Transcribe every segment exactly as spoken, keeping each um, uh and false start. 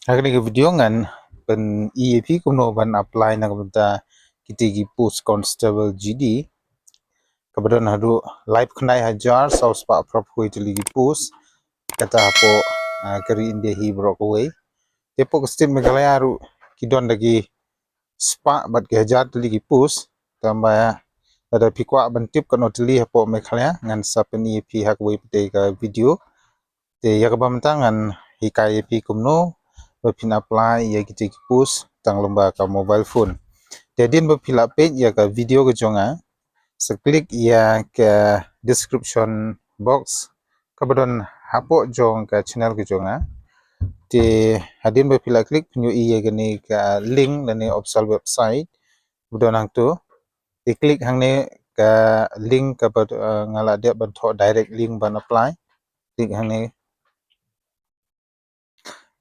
Ha kane ka video ngan pyni ïa phi kumno ban apply na ka bynta kiti ki post constable G D. Kaba don haduh laiphew khyndai hajar saw spah phra phew tylli ki post. Kata hapoh, ah, ka ri India hi baroh kawei. Te hapoh ka state Meghalaya ruh ki don da ki spah bad ki hajar tylli ki post. Tangba lada phi kwah ban tip katno tylli hapoh Meghalaya ngan sa pyni ïa phi ha kawei pat ka video. Te ïa kaba mynta ngan hikai ïa phi kumno ba phin apply ïa kiti ki post tang lyngba ka mobile phone. Te hadien ba phi la peit ïa ka video ka jong nga, sa click ïa ka description box kaba don hapoh jong ka channel ka jong nga. Te hadien ba phi la click phin ïohi ïa kane ka link lane official website ba don hangto. Te click hangne ka link kaba, eh, nga la dep ban thoh direct link ban apply. Click hangne.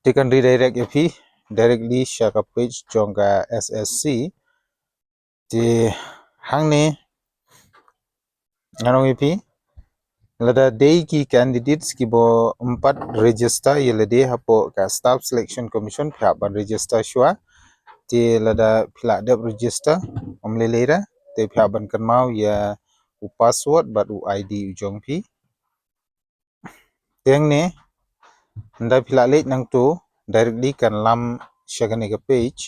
Te kan redirect ïa phi directly sha ka page jong ka S S C. Te hangne ngan ong ïa phi lada dei ki candidates kiba ym pat register ïa lade hapoh ka Staff Selection Commission phi hap ban register shuwa. Te lada phi la dep register ym lei lei re te phi hap ban kynmaw ïa u password bad u I D u jong phi. Te hangne ynda phi la leit nangto directly kan lam sha kane ka page.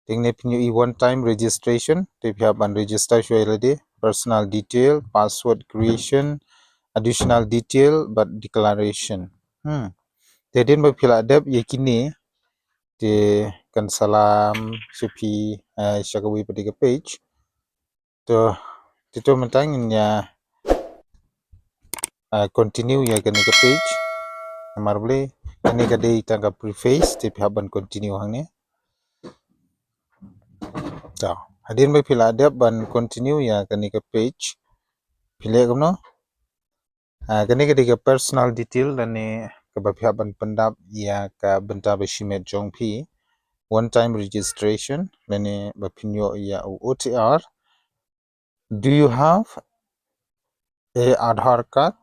Te hangne phin ïohi one time registration te phi hap ban register shuwa ïa lade, personal detail, password creation, additional detail bad declaration. Hmm. Te hadien ba phi la dep ïa kine te kan sa lam sha phi, eh, sha kawei pat ka page. To, te to mynta ngin ïa, ah, continue ïa kane ka page. Namar balei kane ka dei tang ka preface te phi hap ban continue hangne. To, hadien ba phi la dep ban continue ïa kane ka page phi leh kumno? Ah, kane ka dei ka personal detail lane kaba phi hap ban pyndap ïa ka bynta ba shimet jong phi. One time registration lane ba phin ïoh ïa u O T R. Do you have a Aadhaar card?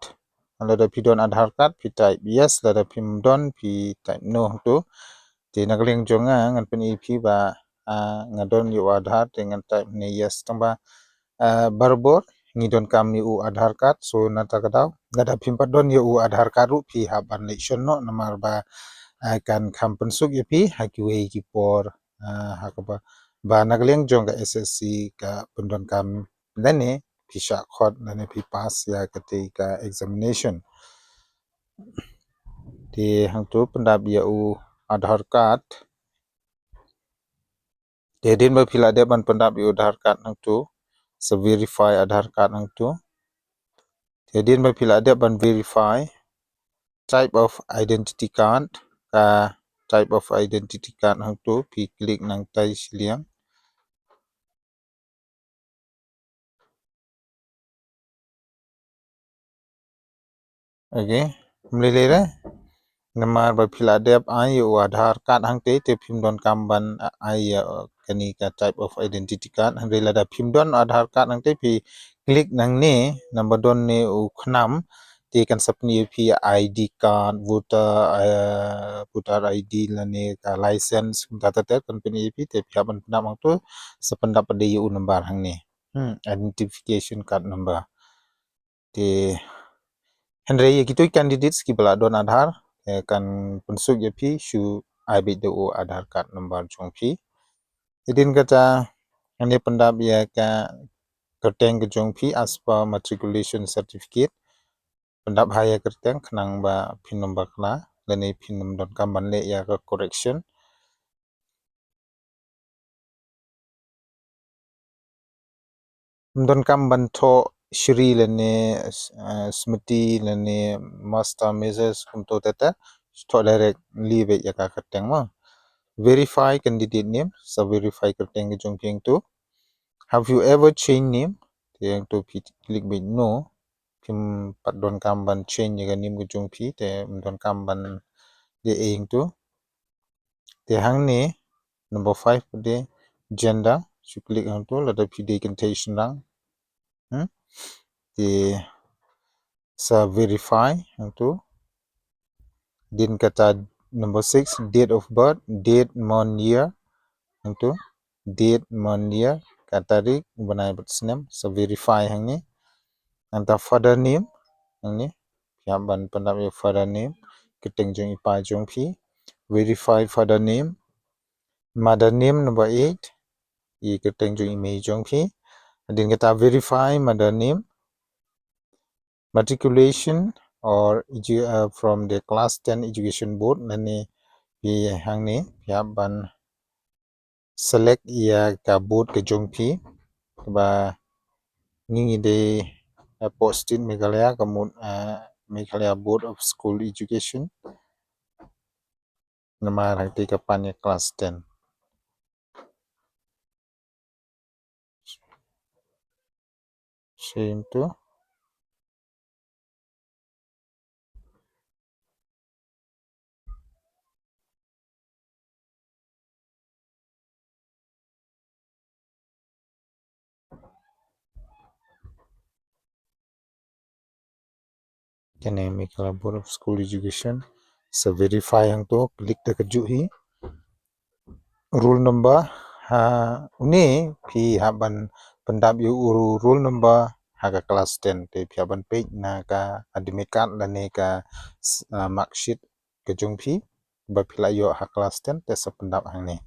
Lada phi don Aadhaar card phi type yes, lada phim don phi type no hangto. Te na ka liang jong nga ngan pyni ïa phi ba, ah, nga don ïa u Aadhaar te ngan type ne yes tangba, ah, barabor ngi donkam ïa u Aadhaar card. So nangta ka daw lada phim pat don ïa u Aadhaar card ruh phi hap ban leit shon noh namar ba, ah, kan kham pynsuk ïa phi ha kiwei ki por, ah, ha kaba ba na ka liang jong ka S S C ka pyndonkam lane phi shah khot lane phi pass ïa katei ka examination. Te hangto pyndap ïa u Aadhaar card. Te hadien ba phi la dep ban pyndap ïa u Aadhaar card hangto sa verify Aadhaar card hangto. Te hadien ba phi la dep ban verify type of identity card, ka type of identity card hangto phi click nangtai shiliang. Okay, ym lei lei re namar ba phi la dep ai ïa u Aadhaar card hangtei te phim donkam ban ai ïa kane ka type of identity card. Hynrei lada phim don Aadhaar card hangtei phi click nangne naba don ne u khnam te kan sa pyni ïa phi I D card, voter, eh, voter I D lane ka license kumta ter ter kan pyni ïa phi te phi hap ban pyndap hangto sa pyndap pat ïa u number hangne. Hmm, identification card number. Te hynrei ïa kito ki candidates kiba la don Aadhaar, eh, kan pynsuk ïa phi shu ai beit da u Aadhaar card number jong phi. Hadien kata hangne pyndap ïa ka kyrteng ka jong phi as per matriculation certificate. Pyndap ha ïa kyrteng khnang ba phin ym bakla lane phin ym donkam ban leh ïa ka correction. Ym donkam ban thoh Shri lane, eh, Smriti lane Master Missus kumto ter ter. Thoh directly beit ïa ka kyrteng mo. Verify candidate name, sa verify kyrteng ka jong phi hangto. Have you ever changed name? Te hangto phi click beit no. Phim pat donkam ban change ïa ka name ka jong phi te ym donkam ban leh ei hangto. Te hangne number five pat de gender, shu click hangto lada phi dei kynthei shynrang. Hmm? Te sa verify hangto. Hadien kata Number six, date of birth, date, month, year. Hangtu, date, month, year, ka tarik, bnai bad snem, sa verify hangne. Nangta father name, hangne, phi hap ban pyndap ïa u father name, kyrteng jong i pa jong phi. Verify father name. Mother name, number eight, i kyrteng jong i mei jong phi. Hadien kata verify mother name. Matriculation or edu-, uh, from the class ten education board, lane phi hangne phi hap ban select ïa ka board ka jong phi. Ba ngi ngi dei, uh, post state Meghalaya, ka mut, uh, Meghalaya Board of School Education. Namar hangta ka pan ïa class ten. Same to. Kane Meghalaya Board of School Education. Sa verify hangto, click da kajuh hi. Roll number, ha, une phi hap ban pyndap ïa u roll number ha ka class ten, te phi hap ban peit na ka admit card lane ka s-, ah, mark sheet ka jong phi ba phi la ïoh ha class ten, te sa pyndap hangne.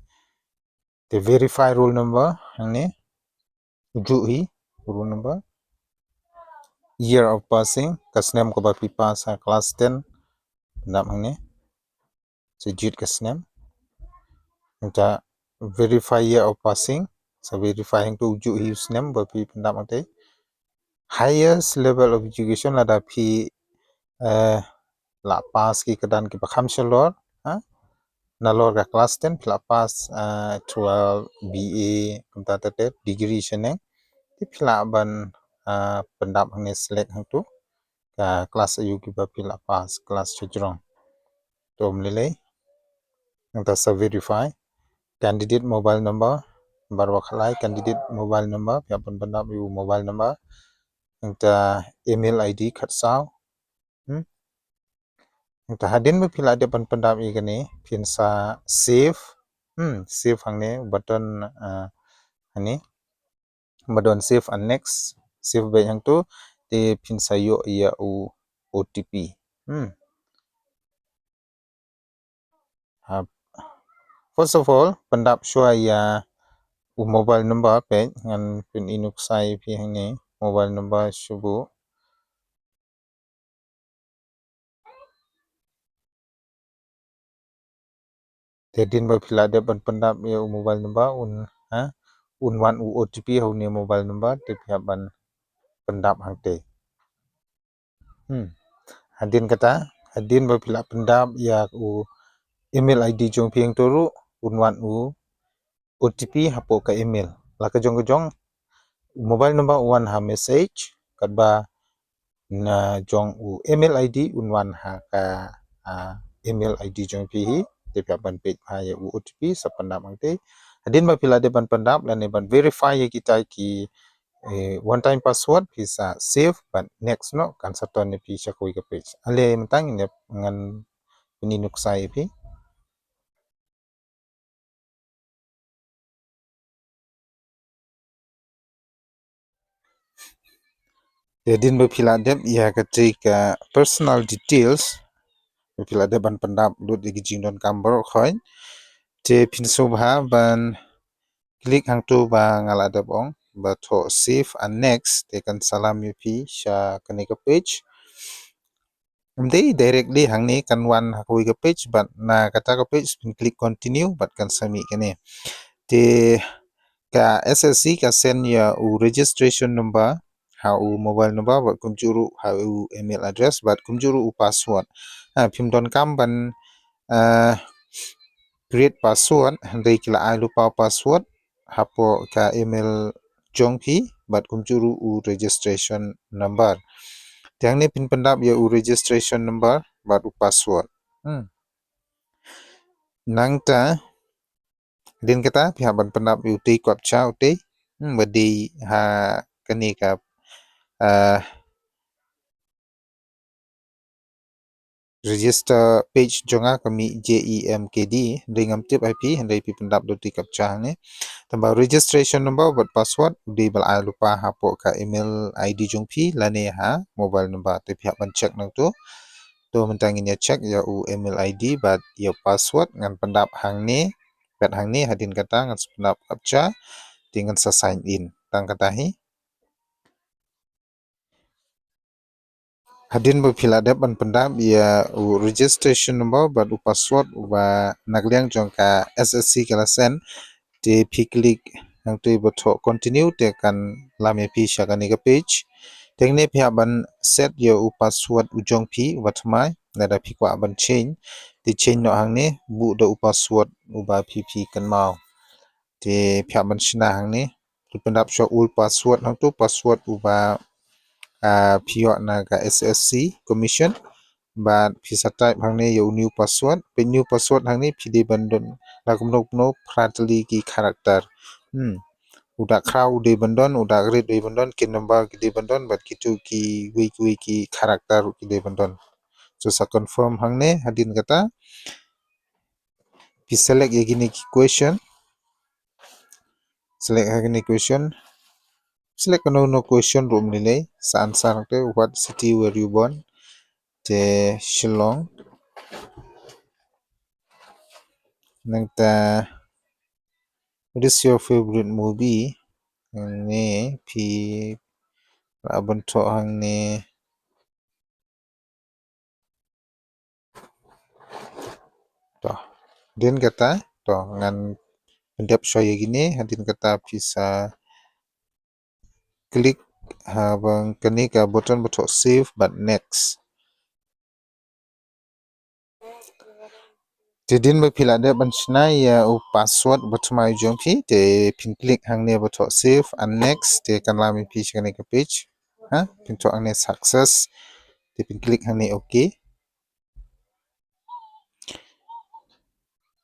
Te verify roll number hangne. Ujuh hi roll number. Year of passing, ka snem kaba phi pass ha class ten. Pyndap hangne. Sa jied ka snem. Nangta verify year of passing. Sa verify hangto ujuh hi u snem ba phi pyndap hangtei. Highest level of education, lada phi, eh, la pass ki kyrdan kiba kham shalor, ha? Nalor ka class ten phi la pass, eh, twelve, B A, kumta ter ter, degree shaneng. Te phi lah ban, eh, pyndap hangne, select hangto ka class aïu kiba phi la pass, class shajrong. To ym lei lei. Nangta sa verify. Candidate mobile number. Baroh khatlai, candidate mobile number. Phi hap ban pyndap ïa u mobile number. Nangta email I D khatsaw. Hmm. Nangta hadien ba phi la dep ban pyndap ïa kane, phin sa save. Hmm, save hangne, button, ah, hangne. Ba don save and next, save beit hangto, te phin sa ïoh ïa u O T P. Hmm. Ha, first of all, pyndap shuwa ïa u mobile number, peit ngan pyni nuksa ïa phi hangne, mobile number shuwa. Te hadien ba phi la dep ban pyndap ïa u mobile number un, ha, un wan u O T P ha une mobile number, te phi hap ban pyndap hangtei. Hmm. Hadien kata, hadien ba phi la pyndap ïa u email I D jong phi hangto ruh, un wan u O T P hapoh ka email. La ka jong ka jong, u mobile number un wan ha message, katba na jong u email I D un wan ha ka, ah, email I D jong phi hi, te phi hap ban peit bha ïa u O T P, sa pyndap hangtei. Hadien ba phi la dep ban pyndap, lane ban verify ïa kita ki, eh, one time password, phi sa save, bad next noh, kan sa ton ïa phi sha kawei ka page. Ale mynta ngin ïa ngan pyni nuksa ïa phi. Te hadien ba phi la dep ïa katei ka personal details, ba phi la dep ban pyndap lut ïa ki jingdonkam baroh khoit. Te phin sngewbha ban click hangto ba nga la dep ong, ba thoh save and next, te kan sa lam ïa phi sha kane ka page. Ym dei directly hangne, kan wan ha kawei ka page, bad na kata ka page phin click continue, bad kan sa mih kane. Te ka S S C ka send ïa u registration number ha u mobile number, bad kumjuh ruh ha u email address, bad kumjuh ruh u password. Ha, phim donkam ban, eh, create password, hynrei ki la ai lypa u password hapoh ka email jong phi, bad kumjuh ruh u registration number. Te hangne phin pyndap ïa u registration number bad u password. Hmm. Nangta, hadien kata, phi hap ban pyndap ïa utei u captcha utei. Hmm, ba dei ha kane ka, ah, register page jong nga ka mih J E M K D, hynrei ngam tip ïa phi, hynrei phi pyndap da u ti captcha hangne. Tangba registration number bad password u dei ba la ai lypa hapoh ka email I D jong phi lane ha mobile number, te phi hap ban check nangtu. To mynta ngin ïa check ïa u email I D bad ïa u password, ngan pyndap hangne, peit hangne, hadien kata ngan sa pyndap captcha, te ngan sa sign in. Tang kata hi. Hadien ba phi la dep ban pyndap ïa u registration number bad u password uba na ka liang jong ka S S C ka la send, te phi click hangtu ba thoh continue, te kan lam ïa phi sha kane ka page. Te hangne phi hap ban set ïa u password u jong phi uba thymmai, lada phi kwah ban change, te change noh hangne, buh da u password uba phi phi kynmaw. Te phi hap ban shna hangne, phi pyndap sha u password hangtu, password uba, ah, phi ïoh na ka S S C commission. Bad phi sa type hangne ïa u new password. Peit new password hangne phi dei ban don la kumno kumno phra tylli ki character. Hmm. U dak khraw u dei ban don, u dak rit u dei ban don, ki number ki dei ban don, bad kitu kiwei kiwei ki character ki dei ban don. So sa confirm hangne, hadien kata phi select ïa kine ki question. Select ha kine question. Select kano kano question ruh ym lei lei. Sa answer te what city were you born? Te Shillong. Nangta what is your favorite movie? Hangne phi lah ban thoh hangne. To, hadien kata, to ngan pyndep shuwa ïa kine, hadien kata phi sa click ha bang kane ka button ba thoh save bad next. Te hadien ba phi la dep ban shna ïa u password ba thymmai jong phi, te phin click hangne ba thoh save and next, te kan lam ïa phi sha kane ka page. Ha, phin thoh hangne success. Te phin click hangne okay.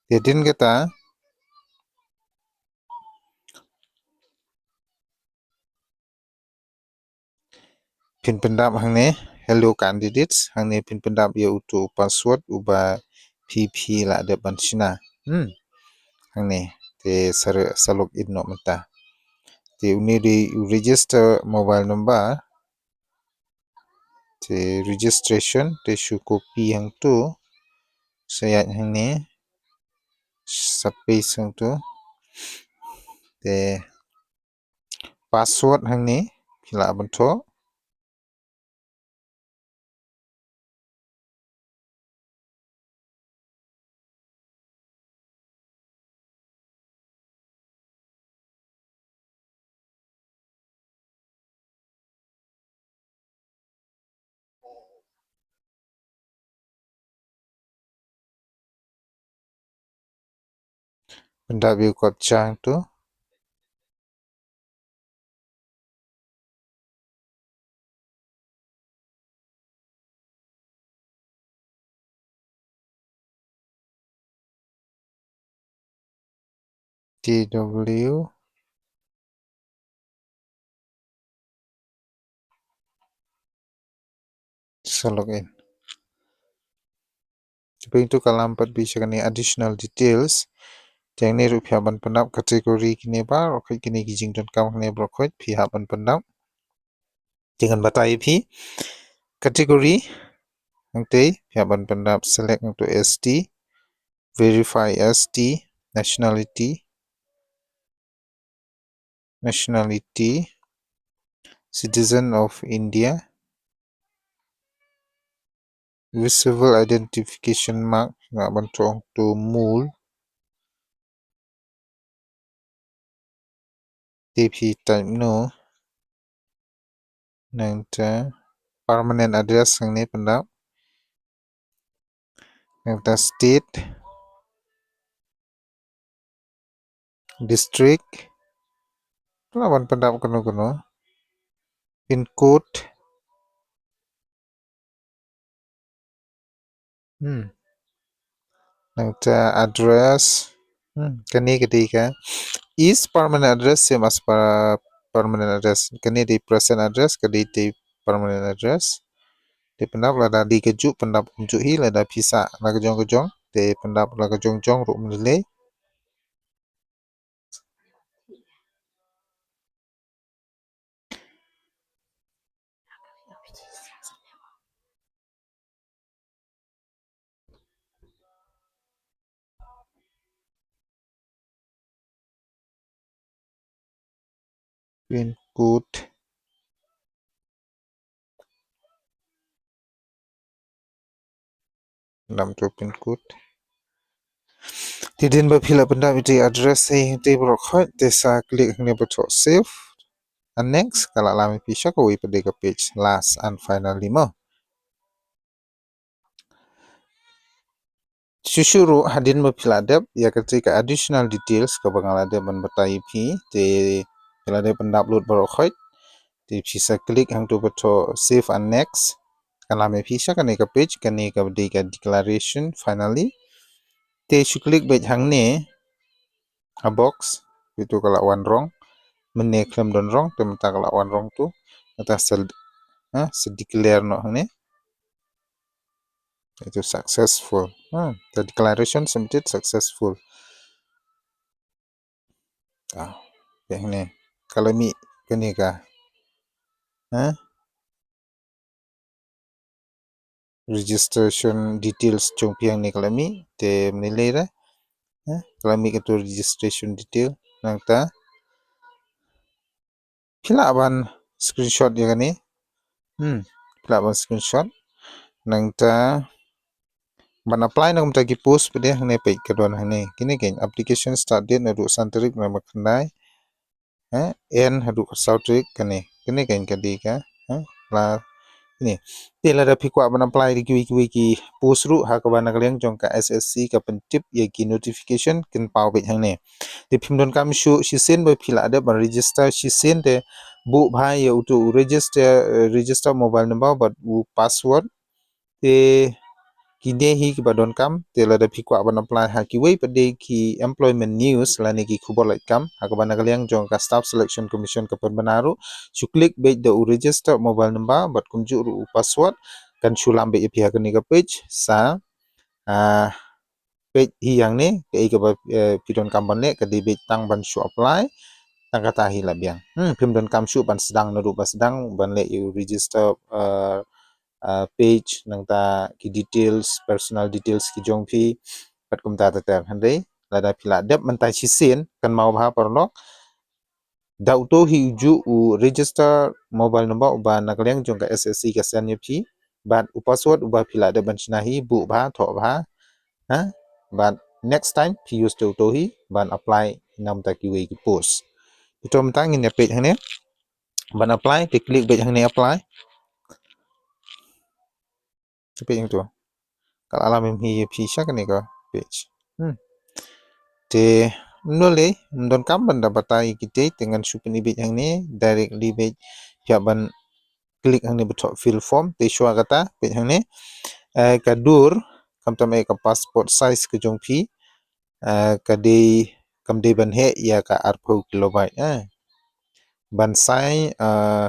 Te hadien kata phin pyndap hangne hello candidates, hangne phin pyndap ïa utu u password uba phi phi la dep ban shna. Hmm. Hangne te sa re-, sa log in noh mynta. Te une dei u register mobile number. Te registration, te shu copy hangtu. Sa ïaid hangne. Sa paste hangtu. Te password hangne phi lah ban thoh. Pyndap ïa u captcha hangtu. T W. Sa log in. Te peit to ka lam pat bad sha kane additional details. Te hangne ruh phi hap ban pyndap category kine baroh khoit, kine ki jingdonkam kine baroh khoit phi hap ban pyndap. Te ngan batai ïa phi. Category, hangtei phi hap ban pyndap select hangtu S T, verify S T, nationality, nationality, citizen of India, visible identification mark, nga ban thoh hangtu mul. Te phi type noh. Nangta permanent address hangne pyndap. Nangta state, district, lah ban pyndap kano kano. Pin code. Hmm. Nangta address. Hmm, kane ka dei ka. Is permanent address same as per permanent address? Kane dei present address, ka dei dei permanent address. Te pyndap lada dei kajuh pyndap kumjuh hi, lada pisa la ka jong ka jong. Te pyndap la ka jong jong ruh mynlei. Pin code. Nam tu pin code. Te hadien ba phi la pyndap ïa ka address hi te baroh khoit te sa click hangne ba thoh save and next, ka la lam ïa phi sha kawei pat de ka page last and finally mo. Shuh shuh ruh hadien ba phi la dep ïa kata ka additional details kaba nga la dep ban batai ïa phi, te phi la dep ban upload baroh khoit. Te phi sa click hangtu ba thoh save and next. Ka lam ïa phi sha kane ka page, kane ka dei ka declaration finally. Te shu click beit hangne ha box, ïa tu ka la wan rong. Mynne khlem don rong, te mynta ka la wan rong tu. Kata sa, ha, sa declare noh hangne. Ïa tu successful. Ha, the declaration submitted successful. Ah, peit hangne. Ka la mih kane ka. Ha? Registration details jong phi hangne ka la mih. Te mynlei re. Ha? Ka la mih katu registration detail. Nangta phi lah ban screenshot ïa kane. Hmm, phi lah ban screenshot. Nangta ban apply na kumta ki post pat de hangne peit ka don hangne. Kine kein application start date naduh san tarik na ba khyndai. Eh, end haduh ka saw tarik kane. Kane kein ka dei ka. Eh, la kine. Te lada phi kwah ban apply da kiwei kiwei ki post ruh ha kaba na ka liang jong ka S S C ka pyntip ïa ki notification kin paw beit hangne. Te phim donkam shuh shisien ba phi la dep ban register shisien te buh bha ïa utu u register, eh, register mobile number bad u password. Te kine hi kiba donkam, te lada phi kwah ban apply ha kiwei pat de ki employment news lane ki khubor lait kam ha kaba na ka liang jong ka Staff Selection Commission ka pynbna ruh, shu click beit da u register mobile number bad kumjuh ruh u password, kan shu lam beit ïa phi ha kane ka page sa, ah, peit hi hangne, kaei kaba, eh, phi donkam ban leh, ka dei beit tang ban shu apply, tang kata hi la biang. Hmm, phim donkam shuh ban sdang naduh ba sdang, ban leh ïa u register, eh, eh, page, nangta ki details, personal details ki jong phi, pat kumta ter ter. Hynrei lada phi la dep mynta shisien, kynmaw bha paralok, da uto hi ujuh u register mobile number uba na ka liang jong ka S S C ka send ïa phi. Bad u password uba phi la dep ban shna hi, buh bha, thoh bha. Ha? Bad next time phi use da uto hi ban apply na kumta kiwei ki post. Ito mynta ngin ïa peit hangne. Ban apply, te click beit hangne apply. Te peit hangtu. Ka la lam ïa phi sha kane ka page. Hmm. Te mynlei, ym donkam ban da batai kitei, te ngan shu pyni beit hangne, directly beit phi hap ban click hangne ba thoh fill form, te shuwa kata, peit hangne. Eh, ka dur, khamtam eh ka passport size ka jong phi, eh, ka dei, kam dei ban heh ïa ka arphew kilobyte, eh. Ban sign, eh,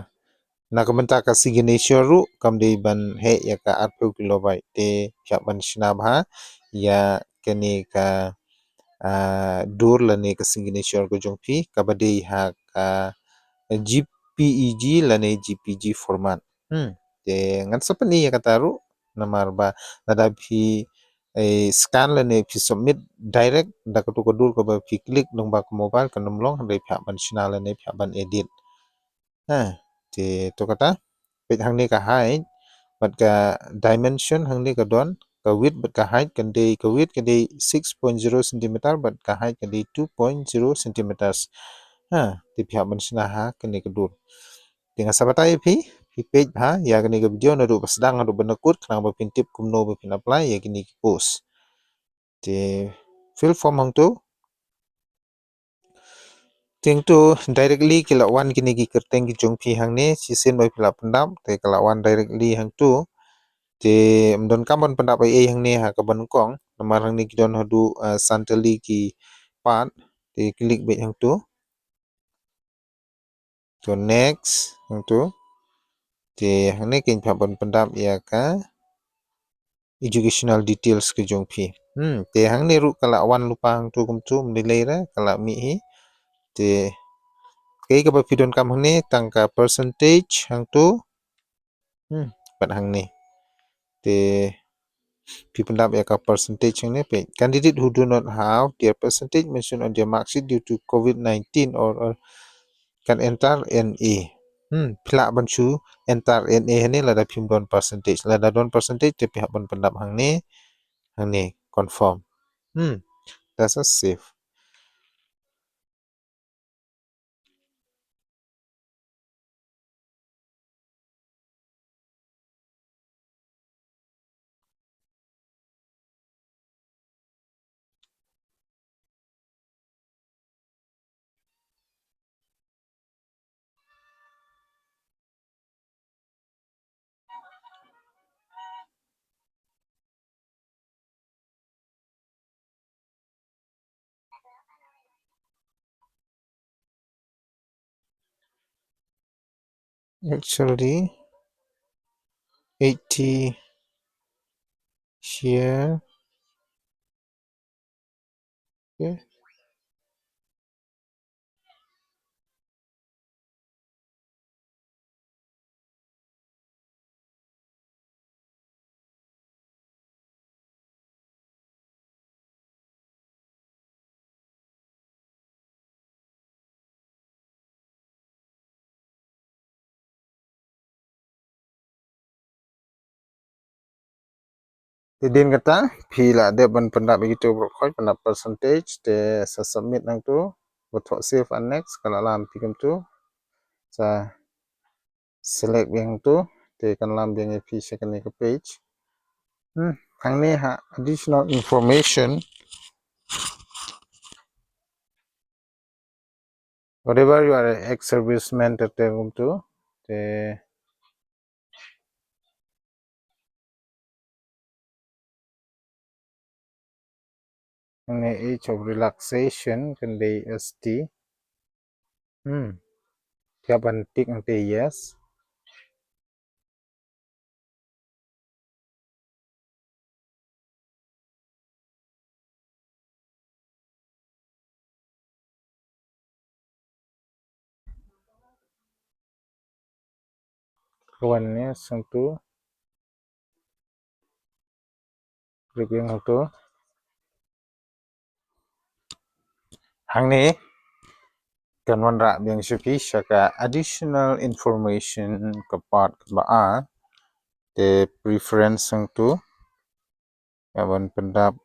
na ka bynta ka signature ruh, kam dei ban heh ïa ka arphew kilobyte, te phi hap ban shna bha ïa kane ka, eh, dur lane ka signature ka jong phi, kaba dei ha ka J P E G lane J P G format. Hmm. Te ngan sa pyni ïa kata ruh, namar ba lada phi, eh, scan lane phi submit direct da katu ka dur kaba phi click lyngba ka mobile kan ym long, hynrei phi hap ban shna lane phi hap ban edit. Ha, te to kata, peit hangne ka height bad ka dimension hangne ka don, ka width bad ka height kan dei, ka width ka dei six point zero centimeter bad ka height ka dei two point zero centimeters. Ha, te phi hap ban shna ha kane ka dur. Te nga sa batai ïa phi, phi peit bha ïa kane ka video naduh ba sdang haduh ba kut khnang ba phin tip kumno ba phin apply ïa kine ki post. Te fill form hangtu. Te hangtu directly ki la wan kine ki kyrteng ki jong phi hangne, shisien ba phi la pyndap, te ka la wan directly hangtu. Te ym donkam ban pyndap ei ei hangne ha kaba nyngkong, namar hangne ki don haduh, eh, san tylli ki part, te click beit hangtu. To next, hangtu. Te hangne kein phi hap ban pyndap ïa ka educational details ka jong phi. Hmm, te hangne ruh ka la wan lypa hangto kumto, ym dei lei re, ka la mih hi. Te kaei kaba phi donkam hangne, tang ka percentage hangto. Hmm, pat hangne. Te phi pyndap ïa ka percentage hangne, phi, candidate who do not have their percentage mentioned on their mark sheet due to covid nineteen or, or can enter N A. Hmm, phi lah ban shu enter N A hangne lada phim don percentage. Lada don percentage te phi hap ban pyndap hangne, hangne confirm. Hmm, that's a save. Actually, eighty here. Okay. Te dien kata, phi la dep ban pyndap ïa kito baroh khoit, pyndap percentage, te sa submit nangto, ba thoh save and next, ka la lam phi kumto, sa select biang to, te kan lam biang ïa phi sha kane ka page. Hmm, hangne ha additional information. Whatever you are ex-serviceman te te kumto, te Hangne age of relaxation kan dei S T. Hmm. Phi hap ban tick hangte yes. Ka wan ne sngewthuh. Click biang hangto. Hangne kan wanrah biang sha phi sha ka additional information ka part kaba ar. Te preference hangto. Ka ban pyndap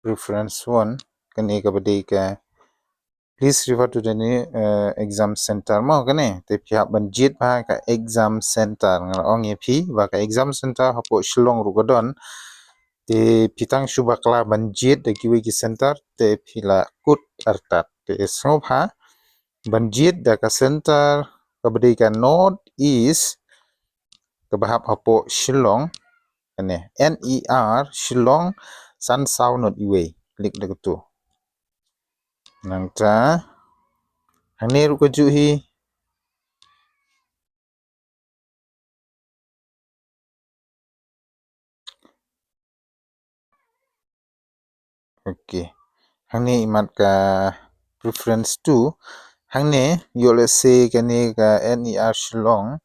preference one, kane kaba dei ka please refer to the ne-, eh, exam center mo kane. Te phi hap ban jied ba ka exam center, nga la ong ïa phi ba ka exam center hapoh Shillong ruh ka don. Te phi tang shu bakla ban jied da kiwei ki center te phi la kut artat. Te sngewbha ban jied da ka center kaba dei ka North East kaba hap hapoh Shillong. Kane, N E R, Shillong, san saw not iwei. Click da kato. Nangta hangne ruh kajuh hi. Okay. Hangne imat ka preference two. Hangne ïoh lehse kane ka N E R Shillong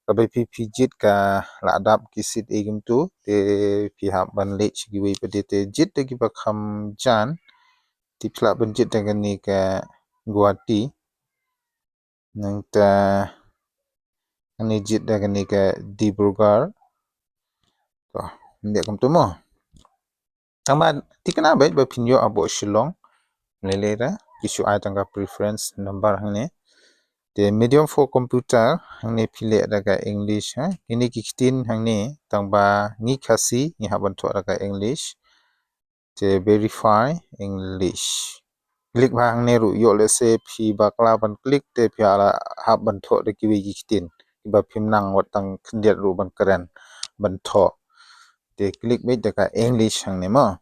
kaba phi phi jied ka la dap ki seat ei kumto te phi hap ban leit sha kiwei pat de te jied da kiba kham jan. Te phi lah ban jied da kane ka Guwahati. Nangta hangne jied da kane ka Dibrugarh. To, nda kumto mo. Tangba thikna beit ba phin ïoh hapoh Shillong. Lele da, phi shu ai tang ka preference number hangne. Te medium for computer, hangne phi leh da ka English ha. Kine ki ktien hangne, tangba ngi Khasi, ngi hap ban thoh da ka English. Te verify English. Click ba hangne ruh ïoh lehse phi bakla ban click te phi la hap ban thoh da kiwei ki ktien. Kiba phim nang wat tang khyndiat ruh ban kren ban thoh. Te click beit da ka English hangne mo.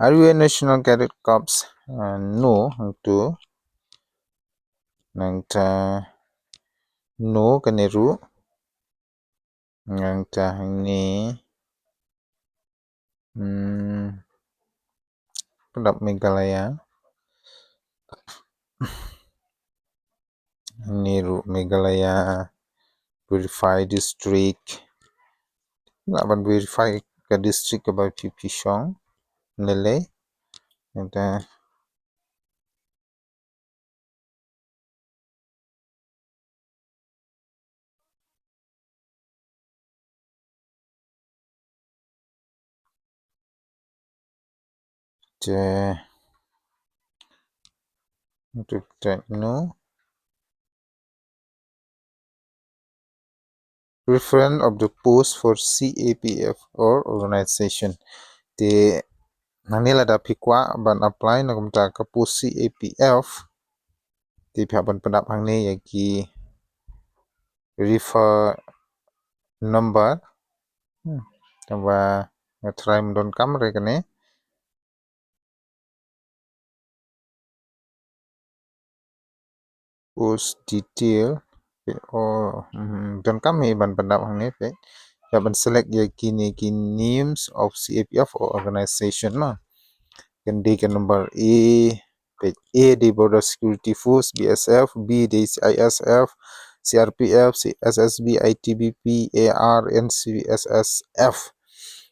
Are you a National Cadet Corps? Uh, no, hangto. Nangta No, kane ruh. Nangta hangne. Hmm. Pyndap Meghalaya. Hangne ruh Meghalaya. Verify district. Lah ban verify ka district kaba phi phi shong. Lele. Nangta Te untuk tekno preference of the post for C A P F or organization. Te nangne lada phi kwah ban apply na kumta ka post C A P F. Te phi hap ban pyndap hangne ïa ki refer number. Hmm. Tangba nga try mynta kam re kane. Post detail. Oh, hmm, don kam hi ban pyndap hangne phi. Ïa ban select ïa kine ki names of C A P F or organization ma. Kan dei ka number A, phi A dei Border Security Force, B S F, B dei C I S F, C R P F, C S S B, I T B P, A R, N C S S F.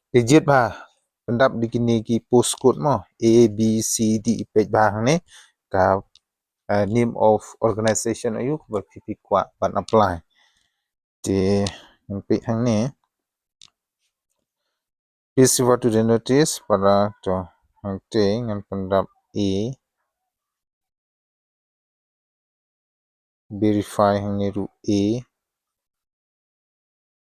Digit ba pyndap di kine ki post code mo, A, B, C, D, phi ba hangne ka uh, name of organization aïu ba phi phi kwah ban apply. Te ngan phi hangne. Please refer to the notice para to hangte ngan pyndap A. Verify hangne ruh A.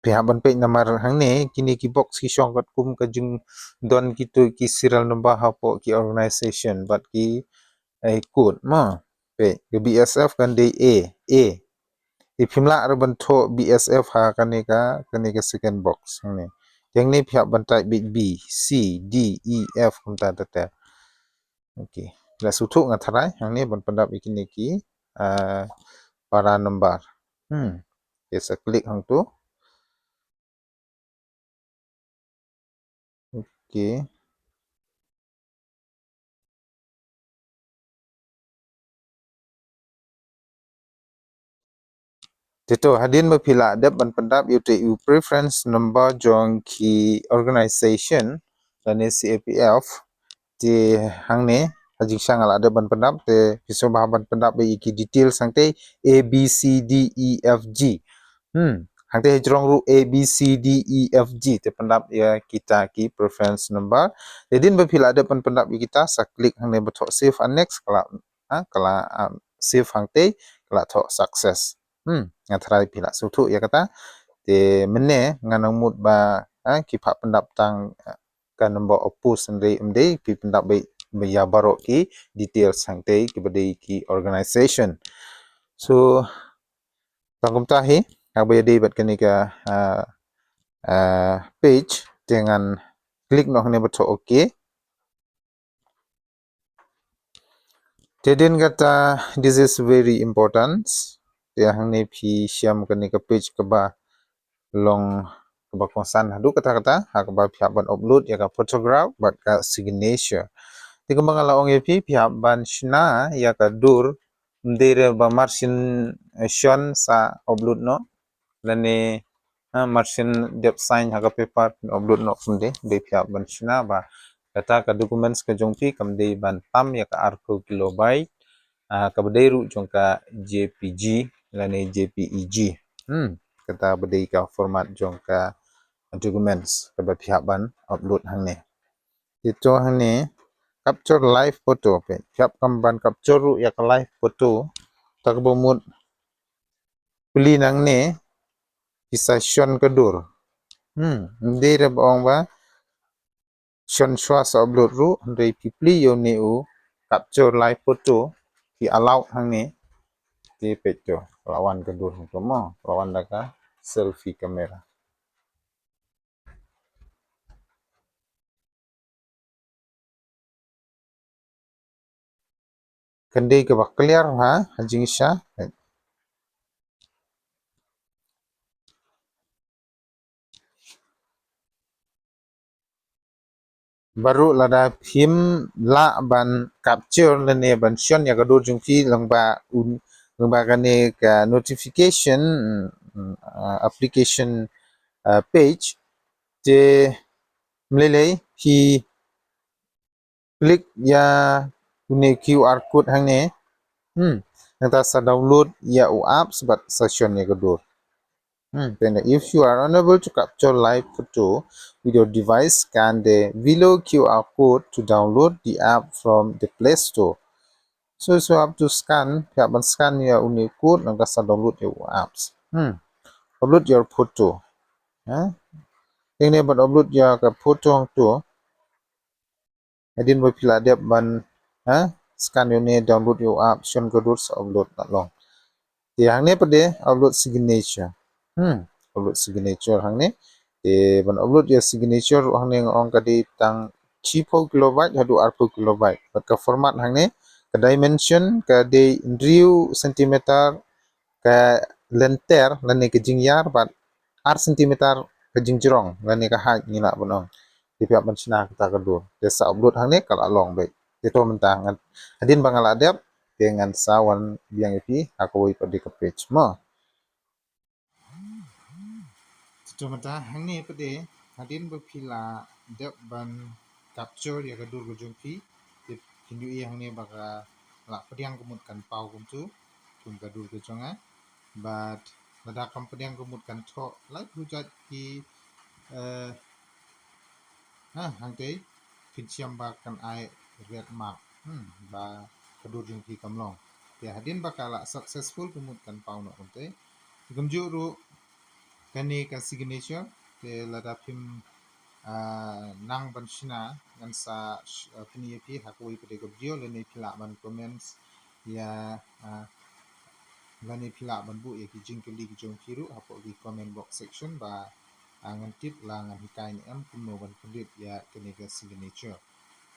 Phi hap ban peit namar hangne kine ki box ki shong katkum ka jingdon kito ki serial number hapoh ki organization bad ki ai code ma. Peit ka B S F kan dei A, A. Te phim lah ruh ban thoh B S F ha kane ka, kane ka second box hangne. Te hangne phi hap ban type beit B, C, D, E, F kumta ta ta. Okay. La suthu nga tharai hangne ban pyndap ïa kine ki uh, para number. Hmm. Okay, sa click hangtu. Okay. Te to hadien ba phi la dep ban pyndap ïa u te u preference number jong ki organization lane C A P F. Te hangne ha jingshisha nga la dep ban pyndap te phi sngewbha ban pyndap ïa ki details hangte A B C D E F G. Hmm, hangte ha jrong ruh A B C D E F G te pyndap ïa kita ki preference number. Te hadien ba phi la dep ban pyndap ïa kita sa click hangne ba thoh save and next ka la ha, ka la, um, save hangte ka la thoh success. Hmm, nga tharai phi la sngewthuh ïa kata. Te mynne nga nang mut ba ha, ki phah pyndap tang ha, ka number of post hynrei ym dei phi pyndap beit ïa baroh ki details hangte kiba dei ki organization. So tang kumta hi haba ïadei bad kane ka uh, uh, page te ngan click noh hangne ba thoh okay. Te hadien kata this is very important. Te hangne phi shem kane ka page kaba long kaba kongsan haduh katta katta ha kaba phi hap ban upload ïa ka photograph bad ka signature. Te kumba nga la ong ïa phi phi hap ban shna ïa ka dur ym dei re ba mar shin, eh, shon sa upload noh lane ha, mar shin dep sign ha ka paper phin upload noh, ym dei, dei phi hap ban shna ba kata ka documents ka jong phi kam dei ban tam ïa ka arphew kilobyte, ah, kaba dei ruh jong ka J P G lane J P E G. Hmm, kata ba dei ka format jong ka documents kaba phi hap ban upload hangne. Te to hangne capture live photo phi hap kam ban capture ruh ïa ka live photo. Ta kaba mut pli nangne phi sa shon ka dur. Hmm, ym dei re ba ong ba shon shuwa sa upload ruh, hynrei phi pli ïa une u capture live photo phi allow hangne. Te peit to la wan ka dur hangto mo, la wan da ka selfie camera. Kan dei kaba clear ha, ha jingshisha. baroh lada phim lah ban capture lane ban shon ïa ka dur jong phi lyngba un, lyngba kane ka notification, mm, uh, application, uh, page, te ym lei lei phi click ïa une u QR code hangne. Hmm. Nangta sa download ïa u apps bad sa shon ïa ka dur. Hmm. Then if you are unable to capture live photo with your device, scan the below QR code to download the app from the Play Store. So, so you have to scan, phi hap ban scan ïa une u code nangta sa download ïa u apps. Hmm. Upload your photo. Ha? Hangne ban upload ïa ka photo hangto. Hadien ba phi la dep ban, ha, scan ïa une, download ïa u app, shon ka dur sa upload na long. Te hangne pat de upload signature. Hmm, upload signature hangne. Te ban upload ïa signature ruh hangne nga ong ka dei tang shiphew kilobyte haduh arphew kilobyte. Bad ka format hangne, ka dimension ka dei hynriew centimeter ka lynter lane ka jingïar bad ar centimeter ka jingjrong lane ka height ngi lah ban ong. Te phi hap ban shna kata ka dur. Te sa upload hangne ka la long beit. Te to mynta ngan, hadien ba nga la dep, te ngan sa wan biang ïa phi ha kawei pat de ka page mo. Te to mynta hangne pat de, hadien ba phi la dep ban capture ïa ka dur ka jong phi, te phin ïohi hangne ba ka la pdiang ka mut kan paw kumtu kum ka dur ka jong nga. Bad lada kam pdiang ka mut kan thoh laiphew jait ki, eh, ha, hangtei phin shem ba kan ai red mark, hmm, ba ka dur jong phi kam long. Te hadien ba ka la successful ka mut kan paw noh kumtei. Kumjuh ruh kane ka signature, te lada phim, ah, nang ban shna ngan sa sh-, ah, pyni ïa phi ha kawei pat de ka video lane phi lah ban comments ïa, ah, lane phi lah ban buh ïa ki jingkylli ki jong phi ruh hapoh ki comment box section ba, ah, ngan tip la ngan hikai ne em kumno ban pynrit ïa kane ka signature.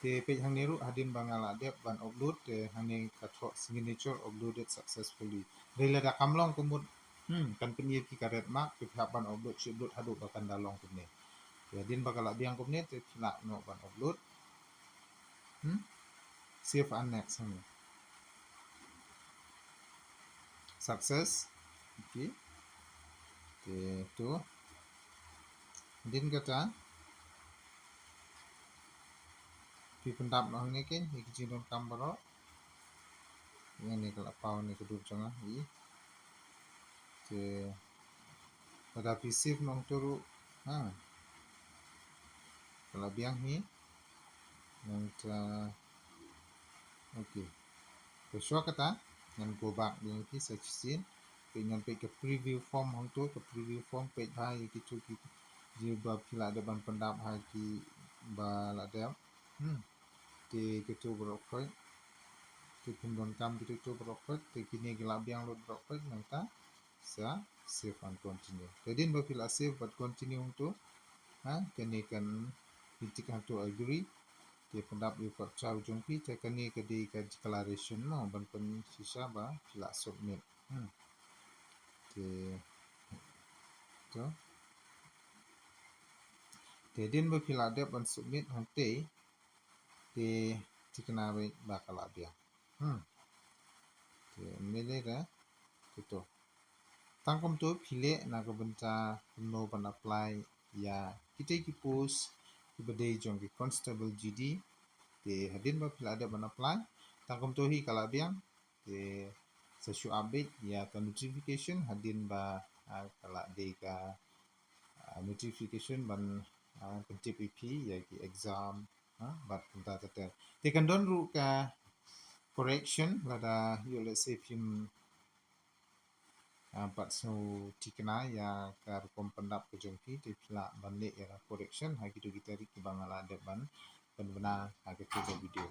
Te peit hangne ruh hadien ba nga la dep ban upload te hangne ka thoh signature uploaded successfully. Dei lada kam long ka mut Hmm, kan pyni ïa phi ka red mark, te phi hap ban upload shi upload haduh ba kan da long kumne. Te hadien ba ka la biang kumne, te phi lah noh ban upload. Hmm? Save and next hangne. Success. Okay. Te to. Hadien kata phi pyndap noh hangne kein ïa ki jingdonkam baroh. Ïa ne ka la paw ne ka dur jong nga hi. Te lada phi save noh hangto ruh, ha, ka la biang hi. Nangta, okay. Te shuwa kata ngan go back biang ïa phi sa shisien. Peit ngan peit ka preview form hangto, ka preview form peit bha ïa kito ki, ïa ba phi la dep ban pyndap ha kiba la dep. Hmm. Te kito baroh khoit. Te phin donkam kito baroh khoit. Te kine ki la biang lut baroh khoit, nangta sa save and continue. Te hadien ba phi la save bad continue hangto, ha, kane kan pyntick hangto agree. Te pyndap ïa u captcha u jong phi, te kane ka dei ka declaration mo, ban pynshisha ba phi la submit. Hmm. Te to. Te hadien ba phi la dep ban submit hangtei, te thikna beit ba ka la biang. Hmm. Te ym lei lei re, te to. Tang kumto phi leh na ka bynta kumno ban apply ïa kitei ki post kiba dei jong ki constable G D. Te hadien ba phi la dep ban apply, tang kumto hi ka la biang. Te sa shu update ïa ka notification hadien ba, ah, ka la dei ka, ah, notification ban, ah, pyntip ïa phi ïa ki exam, ah, bad kumta ter ter. Te kan don ruh ka correction lada ïoh, let's say, phim, ah, pat sngew thikna ïa ka rukom pyndap ka jong phi, te phi lah ban leh ïa ka correction ha kito ki tarik kiba nga la dep ban pynbna ha kata ka video.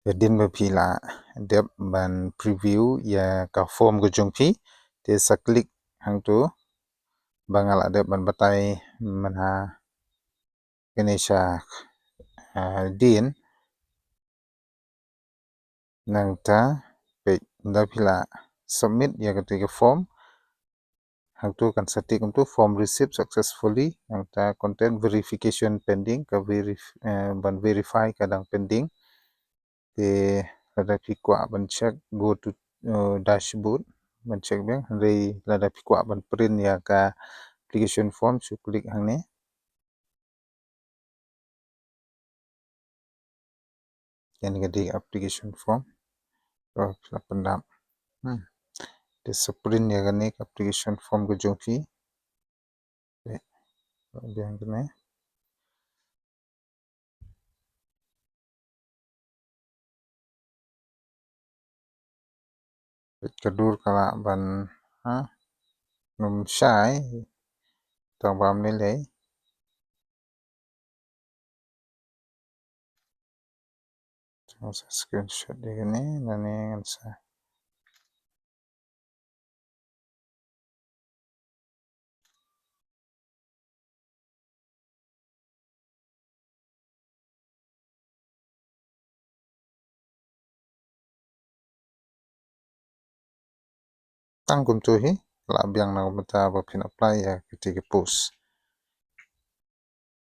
Hadien ba phi la dep ban preview ïa ka form ka jong phi, te sa click hangto ba nga la dep ban batai mynha kane sha, ah, dien. Nangta peit, ynda phi la submit ïa kata ka form, hangto kan sa tick kumto, "Form received successfully." Nangta content verification pending, ka verif-, eh, ban verify ka dang pending. Te lada phi kwah ban check, go to, eh, dashboard ban check biang. Hynrei lada phi kwah ban print ïa ka application form, shu click hangne. Kane ka dei application form. Ko la pyndap. Hmm. Te sa print ïa kane ka application form ka jong phi. Te biang kane. Peit, ka dur ka lah ban, ha, ym shai tang ba ym lei lei. Ngan sa screenshot ïa kane, nangne ngan sa. Tang kumto hi, lah biang na ka bynta ba phin apply ïa kiti ki post.